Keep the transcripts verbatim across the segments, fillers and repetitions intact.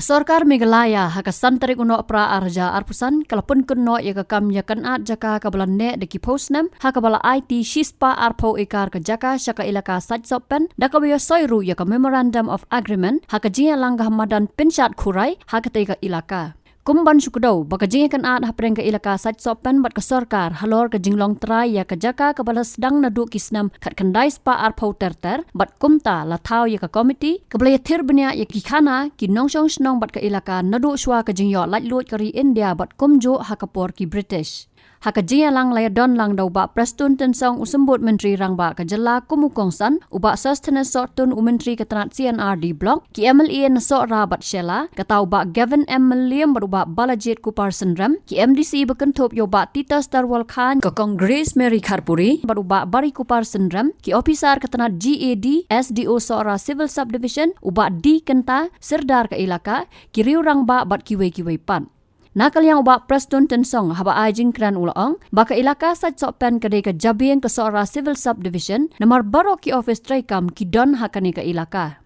Sorkar Meghalaya ha ka san tarik u Nohprah ar hajar arphew san ka la pynkut noh ïa ka kam ïa ka nat jaka kaba la neh da ki phew snem ha kaba la aiti shispah arphew ekar ka jaka sha ka ilaka Saitsohpen da kaba ïohsoi ruh ïa ka Memorandum of Agreement ha ka jingïalang ka ha madan Pynshat Khurai ha katei ka ilaka. Kum ban shu kdew ba ka jingïakynad hapdeng ka ilaka Saitsohpen bad ka sorkar halor ka jinglong trai ïa ka jaka kaba la sdang naduh ki snem khatkhyndai spah arphew ter ter bad kumta la thaw ïa ka komiti kaba la ïathir bniah ïa ki khana ki nongshong shnong bad ka ilaka naduh shuwa ka jingïoh laitluid ka ri India bad kumjuh ha ka por ki British. Ha ka jingïalang la ïadon lang da u Bah Prestone Tynsong u Symbud Myntri Rangbah ka jylla kum u kongsan, u Bah Sosthenes Sohtun u Myntri ka tnat C and R D Block, ki M L A na Sohra bad Shella, kata u Bah Gavin M Mylliem bad u Bah Balajied Kupar Synrem, ki M D C ba kynthup ïa u Bah Titus Darwal Khan ka Kong Grace Mary Kharpuri bad u Bah Barry Kupar Synrem, ki ophisar ka tnat G A D, S D O Sohra Civil Subdivision, u Bah D Kynta, Sirdar ka ilaka, ki riew rangbah bad kiwei kiwei pat. Na ka liang u Bah Prestone Tynsong haba ai jingkren u la ong ba ka ilaka Saitsohpen ka dei ka jabieng ka Sohra Civil Subdivision namar baroh ki office treikam ki don ha kane ka ilaka.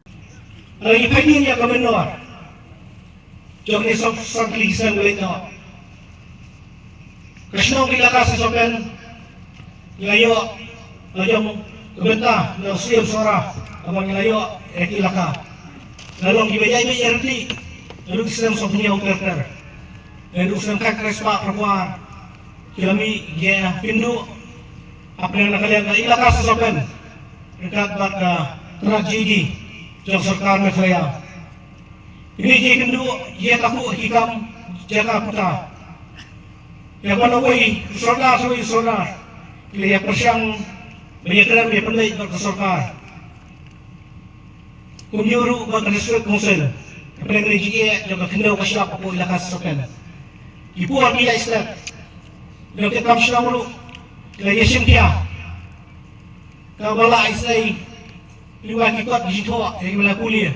Ngi pynïeng ïa ka menor jong ngi song song kli seng leit noh. Ka shnong ka ilaka Saitsohpen ngi la ïoh la jong ka bynta na u Syiem Sohra kaba ngi la ïoh ïa ka ilaka. La long kiba ïaid beit ïaid ryntih naduh ki snem sawphew hynñiew ter ter. Naduh ki snem khatkhyndai spah phraphew ar ki la mih ïa kynduh hapdeng na ka liang ka ilaka Saitsohpen ryngkat bad ka tnat G A D jong sorkar Meghalaya. Kine ki kynduh ïa ka khuh ki kam jaka puta. Ïa ban awei sordar sawei sordar ki la ïa pyrshang ban ïa kren ïa pynleit bad ka sorkar. Kumjuh ruh bad ka District Council hapdeng ki jingeh jong ka khyndew ka shyiap hapoh ilaka Saitsohpen. Ki por ki ïa stet jong ki kam shnong ruh ki la ïa shim khia. Kaba la isnei lyngba ki kot ki jingthoh ïa kiba la pule.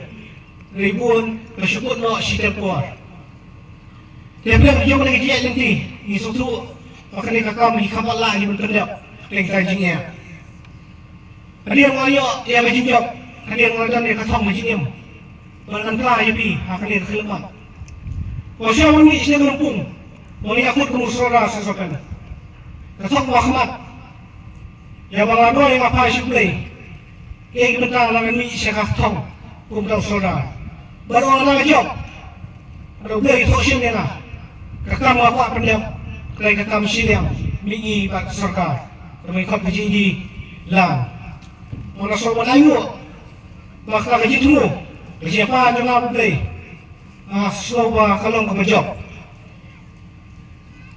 Hynrei bun ka shu kut noh shiteng por. Te pdeng jong kane ka jingïaid lynti ngi sngewthuh ba kane ka kam ngi kham pat lah ngi ban pyndep ïa kita ki jingeh. Hadien nga ïoh ïa ka jingjop hadien nga don ïa ka thong ka jingim ban ngan pla ïa phi ha kane ka khyllipmat. Ba sha wan ngi shnong Lympung ba ngi ïa kut kum u sordar Saitsohpen. Ka thong ba khmat ïa ba nga doi nga phai sha U Blei. Ïa ki bynta la ngan mih sha ka thong kum u sordar. Bad ong la ka jop. Bad U Blei u thoh shim ïa nga. Ka kam nga kwah pyndep ka dei ka kam shiliang mihngi bad ka sorkar. Ka dei khot ka jingïalang. Ong la sngewbha ainguh ba ka jingthmu ka jingïapan jong nga bad U Blei. Nga sngew ba ka long kaba jop.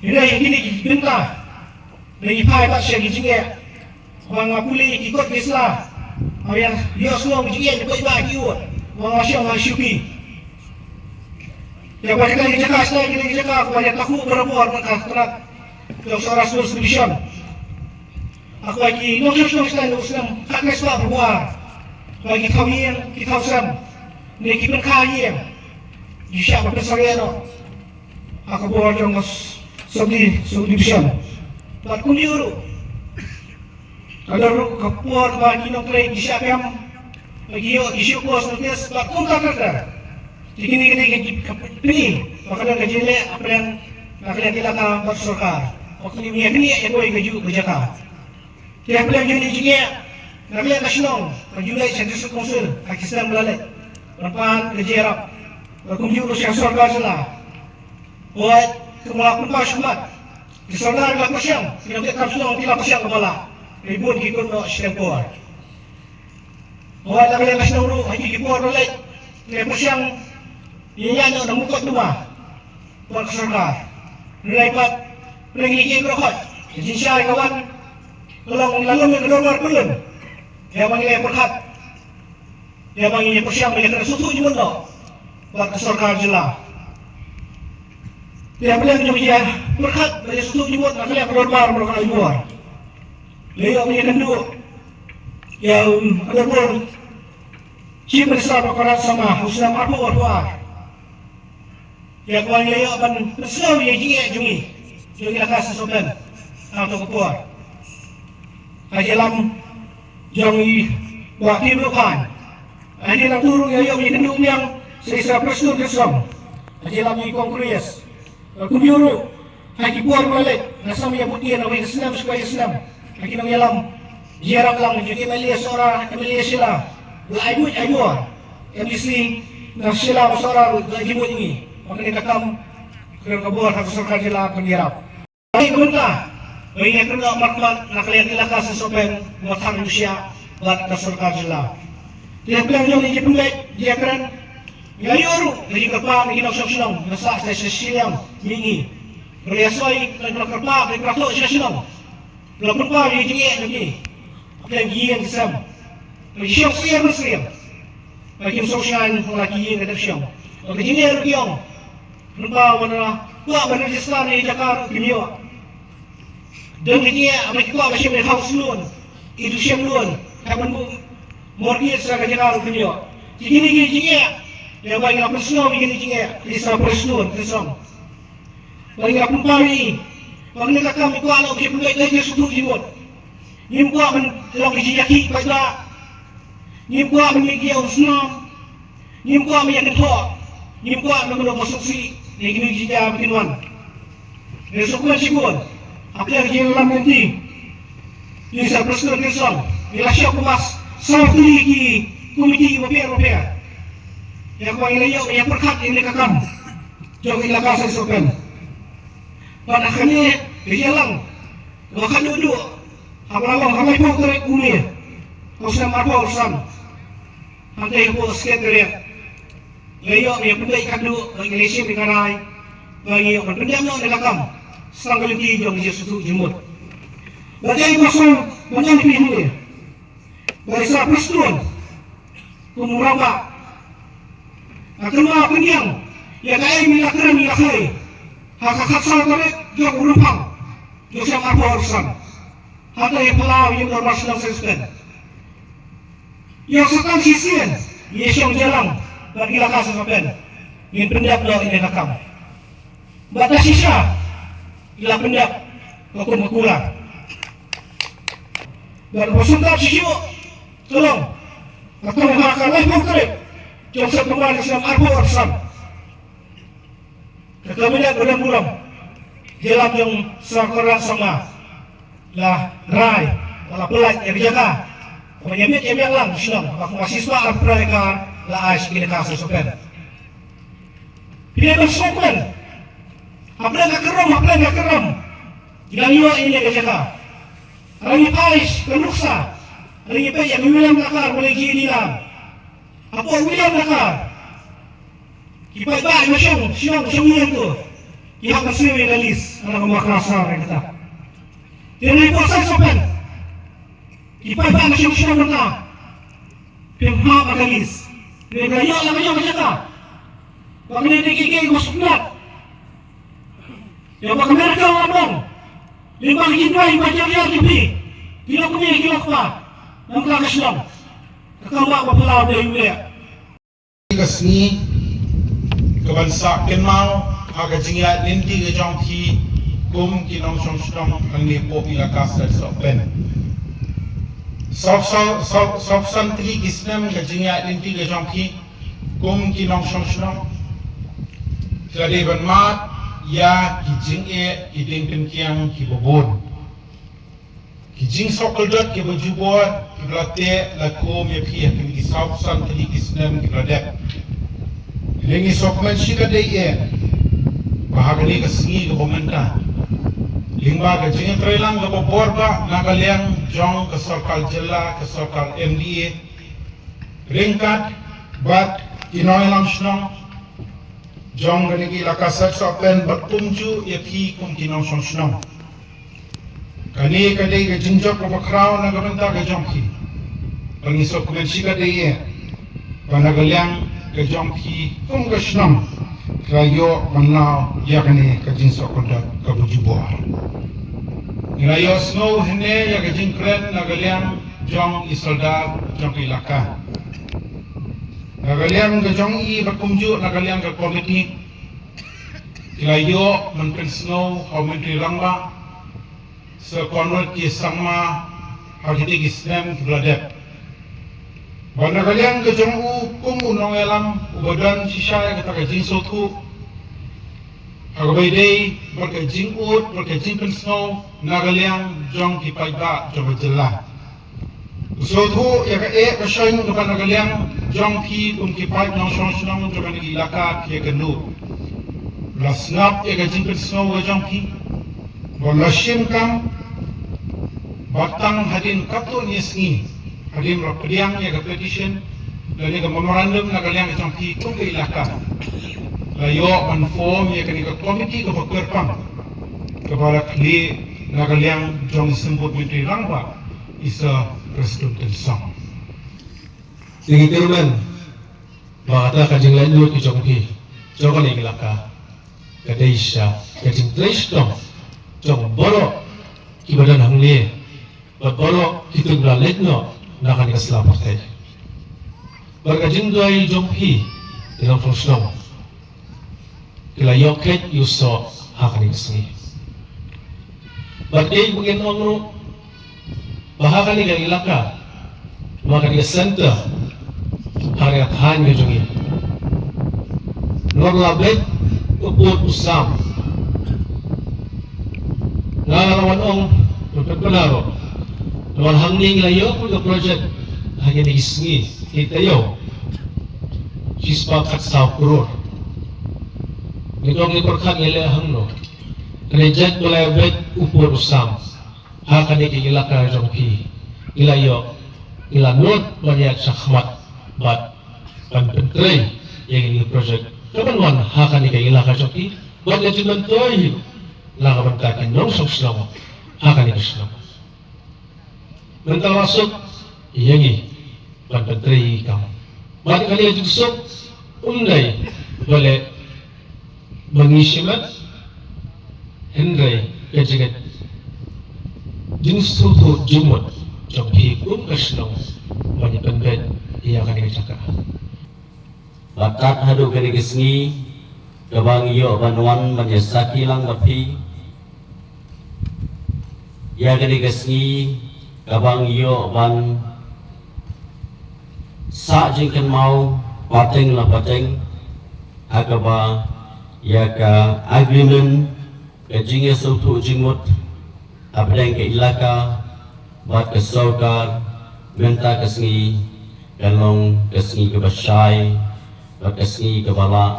Hynrei ha kine ki bynta ba ngi phai pat sha ki jingeh ba nga pule ïa ki kot ki sla. Ba ïa ïohsngew ki jingeh ki paidbah ki ïoh ba nga shong ha shuki. Ïa ba kine ki jaka sla kine ki jaka ba ïa takhu barabor bad ka tnat jong Sohra Civil Subdivision. Haba ki nongshong shnong sla u snem khatkhyndai spah phraphew ar ba ki thaw ïing ki thaw sem ne ki pynkha ïing ki shah ba pynsangeh noh. Ha ka bor jong ka Sub-, Subdivision. Bad kumjuh ruh ka don ruh ka por ba ki nongtrei ki shah kem ba ki ïoh ki show cause notice bad kumta ter ter. Te kine kine ki, ka pyni ba ka don ka jingleh hapdeng na ka liang ki ilaka bad sorkar. Ba kine ki ïa kine ïa kawei ka juh ka jaka. Te hapdeng jong kine ki jingeh na ka liang ka shnong ka ju leit sha District Council ha ki snem ba la leit. Ban pan ka jingïarap bad kumjuh ruh sha sorkar jylla. Hooid, kumba la pynpaw shakhmat, ki sordar ki la pyrshang, ki nongtrei kam shnong ki la pyrshang kumba lah. Hynrei bun ki kut noh shiteng por. Hooid, la ka liang ka shnong ruh ha ki por ba la leit ki la pyrshang ïa ïaid noh na mukotduma bad ka sorkar. Hynrei pat pyrshang ïa ki baroh khoit. Ka jingshai ka wan ka long la lum ïa ka dorbar pyllun. Ïa ba ngi la pyrkhat ïa ba ngi pyrshang ba ïa ka sngewthuh jingmut noh bad ka sorkar jylla. Te hapdeng jong ki pyrkhat ba ïa sngewthuh jingmut na ka liang ka dorbar baroh ka ïor. La ïoh ban ïakynduh ïa u Honorable Chief Minister Conrad Sangma ha u snem arphew arphew ar. Ïa kaba ngi la ïoh ban pynsngew ïa ki jingeh jong ngi jong ngi la ka Saitsohpen ha kato ka por. Ka jingïalam jong i Bah T. Mlokhan. Hadien nangto ruh ngi la ïoh ban ïakynduh biang Sa i Sir Prestone Tynsong, ha jingïalam jong i Kong Kuri Yes. Kumjuh ruh ha ki por ba la leit, nga sngew ïa bud ïa na wei ka snem sha kawei ka snem, ha ki nongïalam jingïarap lang jong ki M L A Sohra, M L A Shella, ba la ai buit ai bor. M D C na Shella bad Sohra ruh ba la ai buit ïa ngi. Ba kane ka kam, ka bor ha ka sorkar jylla kan ïarap. Ai mynta ba ngi ïa kynnoh markhmat na ka liang Elaka Syrsohpen, ba tang Bushia bad ka sorkar jylla. Te hapdeng jong ngi ki pynbeit jingïakren, ngi la ïoh ruh ka jingkyrpad na ki nongshong shnong, na sah sa sha shiliang mihngi. Ba la ïasoi, ba la kyrpad, ba la kyrpad sha shnong. Ba la pynpaw ïa ka jingeh na ngi hapdeng ki ïing ki sem. Ba ki shong syiar ban syiar. Ba kim sngewsynei ha la ki ïing ki sem. Ba ka jingeh ruh ki ong, pynpaw ba na kwah ban register ïa ka jaka ruh kim ïoh. Don ki jingeh ba ki kwah ban shim ïa ka house loan, education loan, ka ban buh mortgage ïa ka jaka ruh kim ïoh. Ki kine ki jingeh ïa ba ngi la pynsngew ïa kine ki jingeh, ki Sir Prestone Tynsong. Ba ngi la pynpaw ïa i, ba ngi la kam, ngi kwah long ki pynbeit da jingsngewthuh jingmut. Ngim kwah ban long ki jingïakhih paidbah. Ngim kwah ban mih ki ïa u snam. Ngim kwah ban ïa kynthoh. Ngim kwah ban long ki sngewsih ïa kine ki jingeh ba kin wan. Ngi sngewkmen shibun hapdeng ka jingïalam lynti, i Sir Prestone Tynsong, ngi la shong kumba saw tylli ki komiti bapher bapher. Ïa kaba ngi la ïoh ïa pyrkhat ïa kane ka kam jong i Elaka Syrsohpen. Bad ha kane ka jingïalang kaba khadduh duh, haba la long ha ka laiphew tarik u May, ha u snem arphew arphew san, hangtei hapoh Secretariat, ngi la ïoh ïa pynbeit khadduh, ba ngi la shim ïa ka rai ba ngi ïoh ban pyndep noh ïa ka kam sdang ka lynti jong ka jingsngewthuh jingmut. Bad ïa kaba sngewbha ban ong ïa phi hi, ba i Sir Prestone kum u rangbah, nga kynmaw kyndiang ïa kaei ngi la kren ngi la khlei ha ka khatsaw tarik jong u Rymphang jong u snem arphew arphew san, ha ka ïing phyllaw ïing dorbar shnong Syrsohpen. Ïa sa tang shisien ngi shong jingïalang bad i Elaka Syrsohpen, ngin pyndep noh ïa kane ka kam. Bad da shisha i la pyndep ka kum ka kular. Bad ba sngewthuh shisha ka long, ka long ha ka laiphew tarik jong September jong u snem arphew arphew san, ka Kabinet ba don burom, jingïalam jong Sir Conrad Sangma, la rai, la pyllait ïa ka jaka kaba ïa miet ïa miang lang shnong, kaba kumba shispah arphew phra acre la ai sha i Elaka Syrsohpen. Phi dei ban sngewkmen, hapdeng ka kyrrum, hapdeng ka kyrrum, ngi dang ïoh ïa kane ka jaka. Haba ngi phai sha ka nuksa, haba ngi peit ïa ka William Dakar, ba la jia ïa ngi lang. Hapoh William Dakar, ki paidbah ba shong, shong, shong ïing hangto, ki hap ban siew ïa ka lease, hana ka Mawkyrasar ïa kata. Te na hapoh Syrsohpen, ki paidbah ba shong, shong hangta, phim hap ïa ka lease. Te ka ïoh la ka ïoh ka jaka. Ba kane dei ki, ki, ki must not. Ïa ba ka miracle la long lyngba ki jingduwai ba jar jar jong phi, ki lok kmie ki lok kpa, namar ka shnong, ka kam ba phyllaw dei u leh. Ka sngi kaban sa kynmaw ha ka jingïaid lynti ka jong phi kum ki nongshong shnong hangne hapoh Elaka Syrsohpen. Saw, saw, saw, saw san tylli ki snem ka jingïaid lynti ka jong phi kum ki nongshong shnong, ka dei ban mad ïa ki jingeh, ki diengpynkiang kiba bun, ki jingsngewkhuslai kiba jubor kiba la teh la khum ïa phi ha kine ki saw san tylli ki snem kiba la dep. Ngi sngewkmen shikatdei eh ba ha kane ka sngi kaba mynta, lyngba ka jingïatreilang kaba bor ba na ka liang jong ka sorkar jylla, ka sorkar M D A, ryngkat bad ki nongïalam shnong jong kane ka Elaka Syrsohpen bad kumjuh ïa phi kum ki nongshong shnong, kane ka dei ka jingjop kaba khraw na ka bynta ka jong phi. Bad ngi sngewkmen shikatdei eh ba na ka liang ka jong phi kum ka shnong, phi la ïoh ban law ïa kane ka jingsngewkhuslai kaba jubor. Ngi la ïohsngew hangne ïa ka jingkren na ka liang jong i Sordar jong ka Elaka. Na ka liang ka jong i bad kumjuh na ka liang ka komiti, ki la ïoh ban pynsngew ha u Myntri Rangbah, Sir Conrad K Sangma, ha kitei ki snem kiba la dep. Bad na ka liang ka jong u Kum u nongïalam uba don shisha ïa kata ka jingsngewthuh ha kaba ïadei bad ka jingud bad ka jingpynsngew na ka liang jong ki paidbah jong ka jylla. U sngewthuh ïa ka eh ka shon kaba na ka liang jong phi kum ki paid nongshong shnong jong kane ka ilaka phi ïa kynduh. La sngap ïa ka jingpynsngew ka jong phi. Ba la shim kam ba tang hadien katto katne sngi hadien ba la pdiang ïa ka petition lane ka memorandum na ka liang jong phi kum ka ilaka, la ïoh ban form ïa kane ka komiti kaba kyrpang kaba la khlieh na ka liang jong i symbud myntri rangbah, i Sir Prestone Tynsong. Te ngi kyrmen ba kata ka jinglaitluid ka jong phi jong kane ka ilaka ka dei sha ka jingtrei shitom jong baroh kiba don hangne bad baroh kito kiba la leit noh na kane ka sla pyrthei. Bad ka jingduwai jong phi ki nongshong shnong ki la ïoh kheit ïa u soh ha kane ka sngi. Bad dei ba ngin ong ruh ba ha kane ka ilaka, ba kane ka center ha kane ka thaiñ ka jong ngi, namar la beit u pud u sam. Nga la wan ong pynpynpynaro namar hangne ngi la ïoh ka project ha kine ki sngi ki taïew shispah khatsaw klur. Ngi dang ngi pyrkhat ngi leh hangno. Kane jait ba la beit u pud u sam ha kane ka ilaka jong phi, ngi la ïoh, ngi la nud ban ïaid shakhmat bad ban pyntrei ïa kine ki project kaban wan ha kane ka ilaka jong phi bad ka jingmyntoi hi na ka bynta ki nongshong shnong ha kane ka shnong. Mynta la suk ïa ngi ban pyntrei ïa ki kam. Bad kane ka jingsuk um dei ba leh ba ngi shimet, hynrei ka jingngeit, jingsngewthuh jingmut jong phi kum ka shnong ban ïa pynbeit ïa kane ka jaka. Bad tad haduh kane ka sngi kaba ngi ïoh ban wan ban ïa sakhi lang bad phi ïa kane ka sngi kaba ngi ïoh ban sah jingkynmaw pateng la pateng ha kaba ïa ka agreement ka jingïasngewthuh jingmut hapdeng ka ilaka bad ka sorkar. Mynta ka sngi kan long ka sngi kaba shai bad ka sngi kaba lah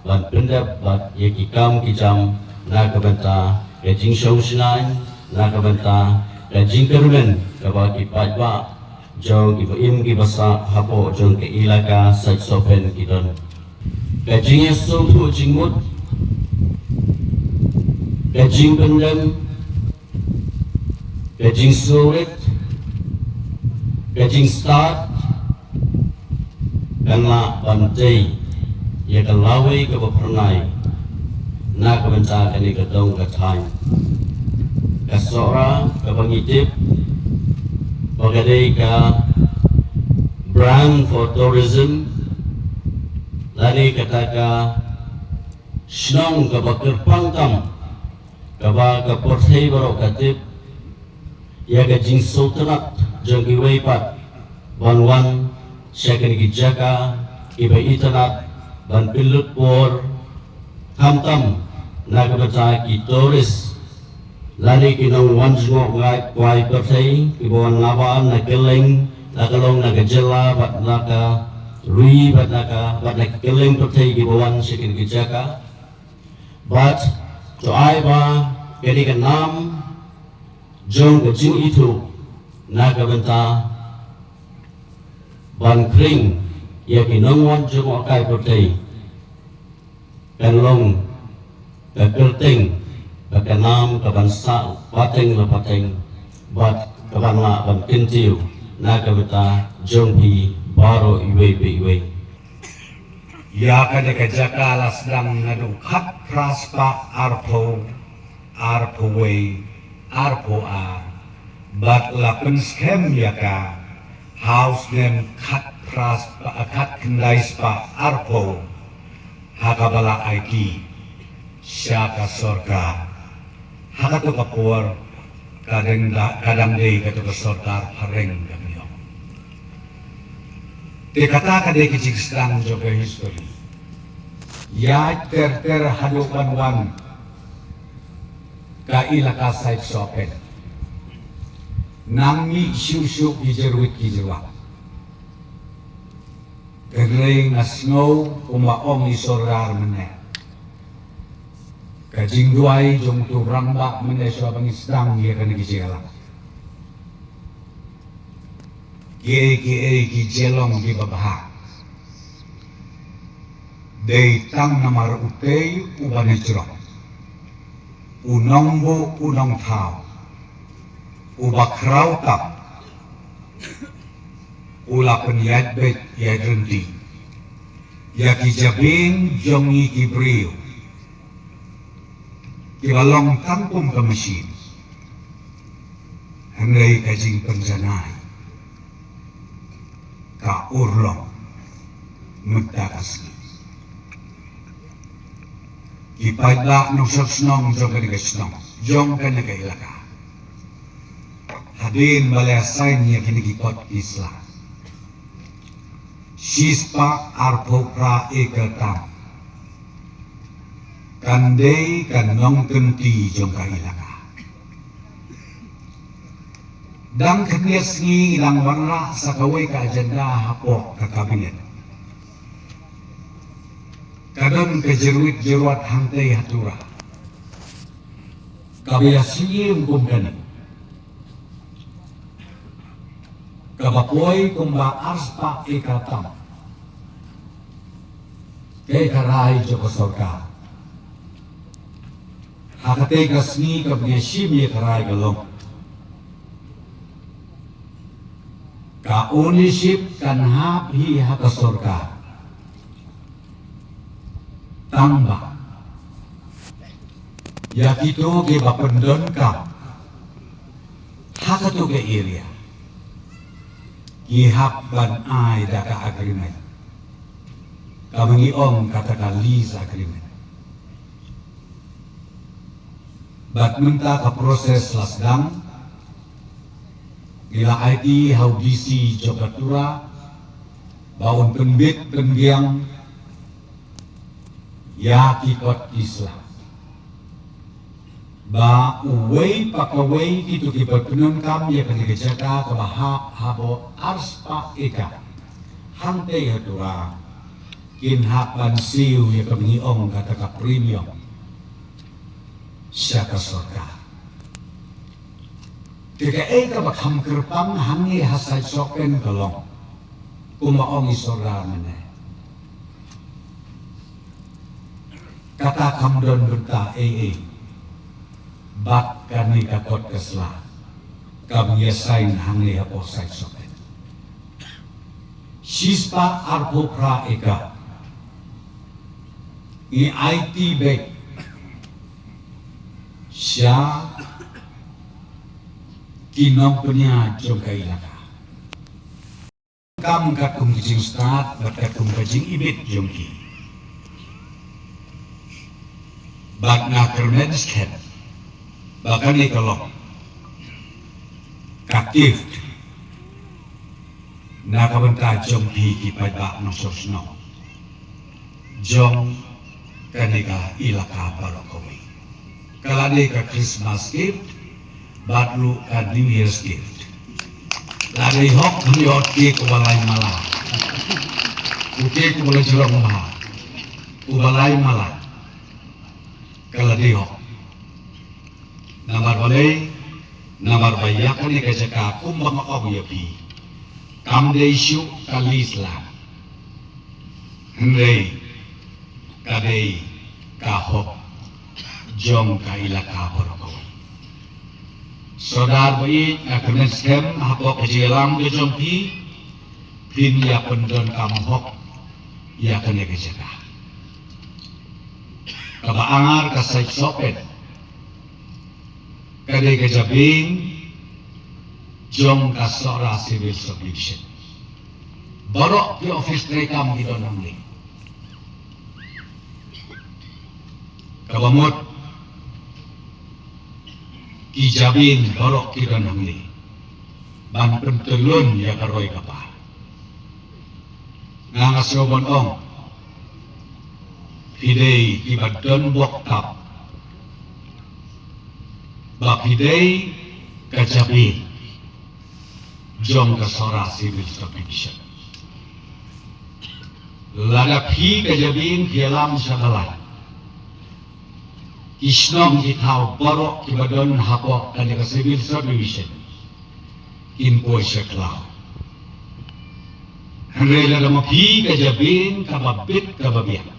ban pyndep bad ïa ki kam ki jam na ka bynta ka jingshong shngaiñ, na ka bynta ka jingkyrmen kaba ki paidbah jong kiba im kiba sah hapoh jong ka ilaka Sait Sohphen ki don. Ka jingïasngewthuh jingmut, ka jingpyndem, ka jingsngewrit, ka jingstad kan lah ban tei ïa ka lawei kaba phyrnai na ka bynta kane ka dong ka thaiñ. Ka Sohra kaba ngi tip ba ka dei ka brand for tourism lane kata ka shnong kaba kyrpang tam kaba ka pyrthei baroh ka tip ïa ka jingsngewtynnat jong kiwei pat ban wan sha kine ki jaka kiba itynnat ban pynlut por, khamtam na ka bynta ki tourist lane ki nongwan jngoh ngai kwai pyrthei kiba wan nabar na kylleng, na ka long na ka jylla bad na ka ri bad na ka bad na ka kylleng pyrthei kiba wan sha kine ki jaka. Bad to ai ba kane ka nam jong ka jingithuh na ka bynta ban khring ïa ki nongwan jngoh kai pyrthei kan long ka kyrteng bad ka nam kaban sah pateng la pateng bad kaban lah ban kyntiew na ka bynta jong phi baroh iwei pa iwei. Ïa kane ka jaka la sdang naduh khatphra spah arphew, arphew wei, arphew ar bad la pynskhem ïa ka ha u snem khatphra spah, khatkhyndai spah arphew ha kaba la aiti sha ka sorkar. Ha kato ka por ka dang da, ka dang dei kato ka sorkar phareng ka mynnor. Te kata ka dei ka jingsdang jong ka history. Ïaid ter ter haduh ban wan ka ilaka Saitsohpen. Nang mih shuh shuh ki jyrwit ki jyrwat. Hynrei nga sngew kumba ong i Sordar mynne, ka jingduwai jong uto u rangbah mynne shuwa ba ngi sdang ïa kane ka jingïalang. Kiei kiei ki jinglong kiba bha dei tang namar utei uba hynrei jrong, u nongbuh u nongthaw, uba khraw tam, u la pynïaid beit ïaid ryntih ïa ki jabieng jong ngi ki briew kiba long tang kum ka machine. Hynrei ka jingpynjanai ka urlong mynta ka sngi. Ki paidbah nongshong shnong jong kane ka shnong, jong kane ka ilaka, hadien ba la sign ïa kine ki kot ki sla, shispah arphew phra acre tam kan dei ka nongkynti jong ka ilaka. Dang khyndiat sngi ngi dang wanrah sa kawei ka agenda hapoh ka kabinet. Ka don ka jyrwit jyrwat hangtei ha Tura kaba ïa sngewthuh kum kane, kaba poi kumba arspah acre tam. Kaei ka rai jong ka sorkar? Ha katei ka sngi kaba ngi shim ïa ka rai ka long, ka ownership kan hap hi ha ka sorkar. Tangba ïa kito kiba pyndonkam ha kato ka area ki hap ban ai da ka agreement, kaba ngi ong kata ka lease agreement. Bad mynta ka process la sdang. Ngi la aiti ha u D C jong ka Tura ba un pynbit pynbiang ïa ki kot ki sla, ba uwei pa kawei kito kiba pyndonkam ïa kane ka jaka kaba hap hapoh arspah acre hangtei ha Tura kin hap ban siew ïa kaba ngi ong kata ka premium sha ka sorkar. Te kaei kaba kham kyrpang hangne ha Saitsohpen ka long, kumba ong i Sordar mynne, kata kam don bynta ei ei bad kane ka kot ka sla kaba ngi ïa sign hangne hapoh Saitsohpen. Shispah arphew phra acre ngi aiti beit sha ki nongpynïaid jong ka ilaka. Kam katkum ka jingstad bad katkum ka jingibit jong ki. Bad nga kyrmen skhem ba kane ka long ka gift na ka bynta jong phi ki paidbah nongshong shnong jong kane ka ilaka baroh kawei. Ka la dei ka Christmas gift bad ruh ka New Year's gift. La dei hok, hynrei ïoh cake uba lai mala. U cake uba la jrong bha, uba lai mala. Ka la dei hok. Namar balei? Namar ba ïa kane ka jaka kumba nga ong ïa phi, kam dei shuh ka lease land, hynrei ka dei ka hok jong ka ilaka baroh kawei. Sordar ba ïeit, nga kyrmen skhem hapoh ka jingïalam ka jong phi, phin ïa pyndonkam hok ïa kane ka jaka. Kaba ar ka Saitsohpen ka dei ka jabieng jong ka Sohra Civil Subdivision. Baroh ki office treikam ki don hangne. Kaba mut ki jabieng baroh ki don hangne ban pyntyllun ïa ka roi ka par. Nga nga sngewbha ban ong, phi dei kiba don bok kap ba phi dei ka jabieng jong ka Sohra Civil Subdivision. Lada phi ka jabieng phi ïalam sha ka lai, ki shnong ki thaw baroh kiba don hapoh kane ka Civil Subdivision kin poi sha khlaw. Hynrei lada ma phi ka jabieng kaba bit kaba biang,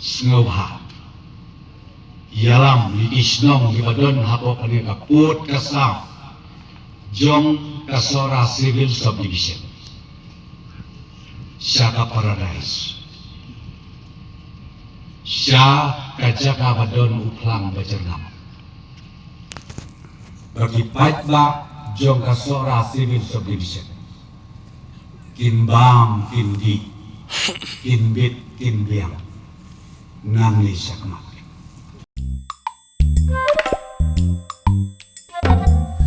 sngewbha ïalam ïa ki shnong kiba don hapoh kane ka pud ka sam jong ka Sohra Civil Subdivision sha ka paradise, sha ka jaka ba don u phlang ba jyrngam, ba ki paidbah jong ka Sohra Civil Subdivision kin bam kin dih, kin bit kin biang nangne shakhmat.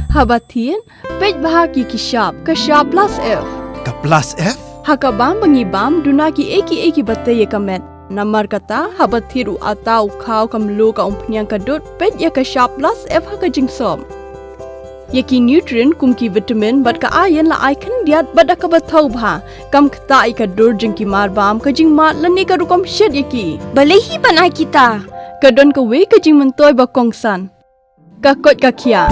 Haba thied, peit bha ki ki shap, ka shap plus F. Ka plus F? Ha ka bam ba ngi bam, duna kiei kiei kiba tei ïa ka met. Namar kata, haba thied u atta, u khaw, ka mluh, ka umphniang, ka dud, peit ïa ka shap plus F ha ka jingsop. Ïa ki nutrient kum ki vitamin bad ka iron la ai khyndiat bad da kaba thaw bha. Kam ktah ïa ka dur jong ki marbam, ka jingmad lane ka rukom shet ïa ki. Balei hi ban ai kita? Ka don kawei ka jingmyntoi ba kongsan. Ka koit ka khiah.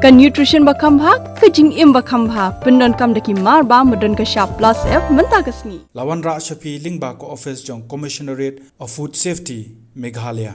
Ka nutrition ba kham bha, ka jingim ba kham bha. Pyndonkam da ki marbam ba don ka shap plus F mynta ka sngi. La wanrah sha phi lyngba ka office jong Commissionerate of Food Safety, Meghalaya.